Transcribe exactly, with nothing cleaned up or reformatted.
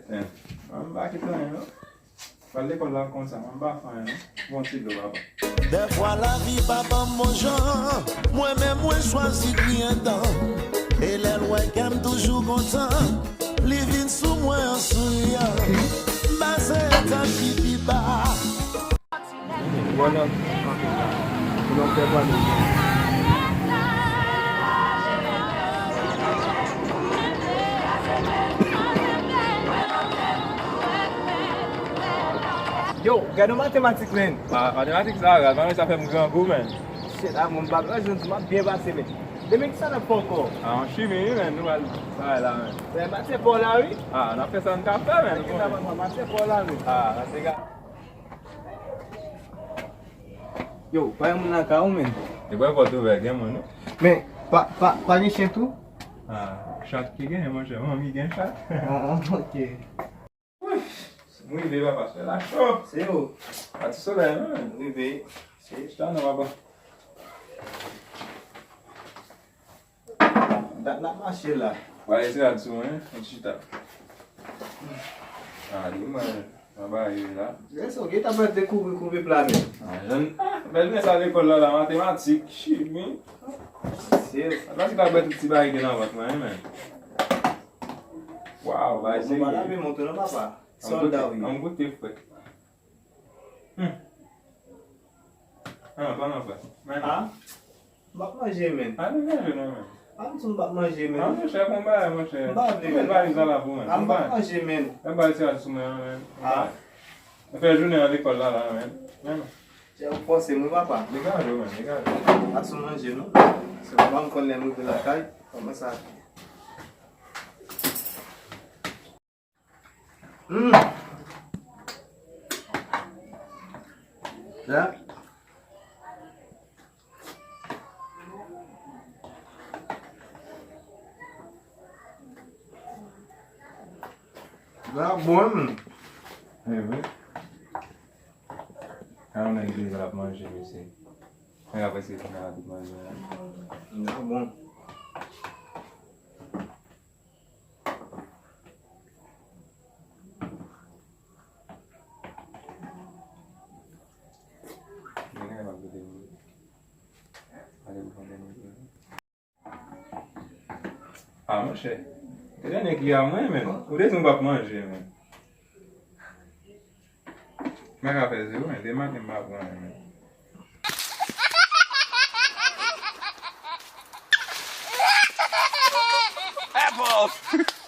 Eh, m pa kite anyen, non. Pral lekòl la konsa, m pa fè anyen, non. Bon, ti dlo, papa. Dèfwa lavi pa ban m bon jan, mwen menm mwen chwazi griyen dan. E lè l wè kè m toujou kontan, li vin sou mwen an souriyan. M pase etap ki pi ba. Bon, non. Non, fè pa nou. Yo, gade yon matematik, men. Ah, matematik sa, rad, mwen sa fè m grangou, men. Shit, ah, mwen pa bezwen di m ap byen pase, men. Demen ki sa n ap fè ankò? Ah, yon chimè, wi, men, nou al travay la, men. Men, maten pa w la, wi. Ah, n ap fè sa n ka fè, men. Maten pa w la, wi. Ah, n ap dega- Yo, pa gen moun lakay ou, men. E bwè pòt ouvè, gen moun, wi. Men, pa, pa, pa gen chen tou? Ah, chat ki gen, monchè, manmi gen chat. Ah, ok. Wi, m rive, papa, solèy la cho. Se ou. Pa ti solèy, non, men. M rive. Se chita non, papa. Dat n ap mache la. Pale ti rad sou mwen, yon ti chita. Ah, li mwen, anba rive la. Reso, gen tan mwen dekouvri koupe pla men. Ah, jèn, ah, bèl men sa lekòl la, la, matematik, chimi. Se. Matematik la, bèl tout ti bagay gen nan vant mwen, men. Waw, bagay serye. Bon, pa lave men w tou non, papa. Sòlda w ye. Ann goute, frè. Hmm. Ah, pa nan frè. Men. Ah? M p ap manje, men. Ah, degaje w non, men. Ah, m di w m p ap manje, men. Ah, monchè, fè yon bagay, monchè. M pa vle, men. Met valiz la la pou mwen. Ah, m p ap manje, men. Fè bagay ti rad sou mwen, men. Ah. Mwen fè jounen an lekòl la, la, men. Men. Chè, ou fòse m, wi, papa. Degaje w, men, degaje w. Pa sou manje, non. Se pa m konn lè m rive lakay, kòman sa. Hmm. Sa. Sa bon, men. Anyen vre. Sa yon nèg deja l ap manje, mesye. Nèg ap eseye fè nèg la tout manje, men. Sa bon. Ah, monchè. Te dennen ki a mwen, men. Ou te di m p ap manje, men. M pa ka fè zewo, men. Demen maten, m pa pran anyen, men. Apple!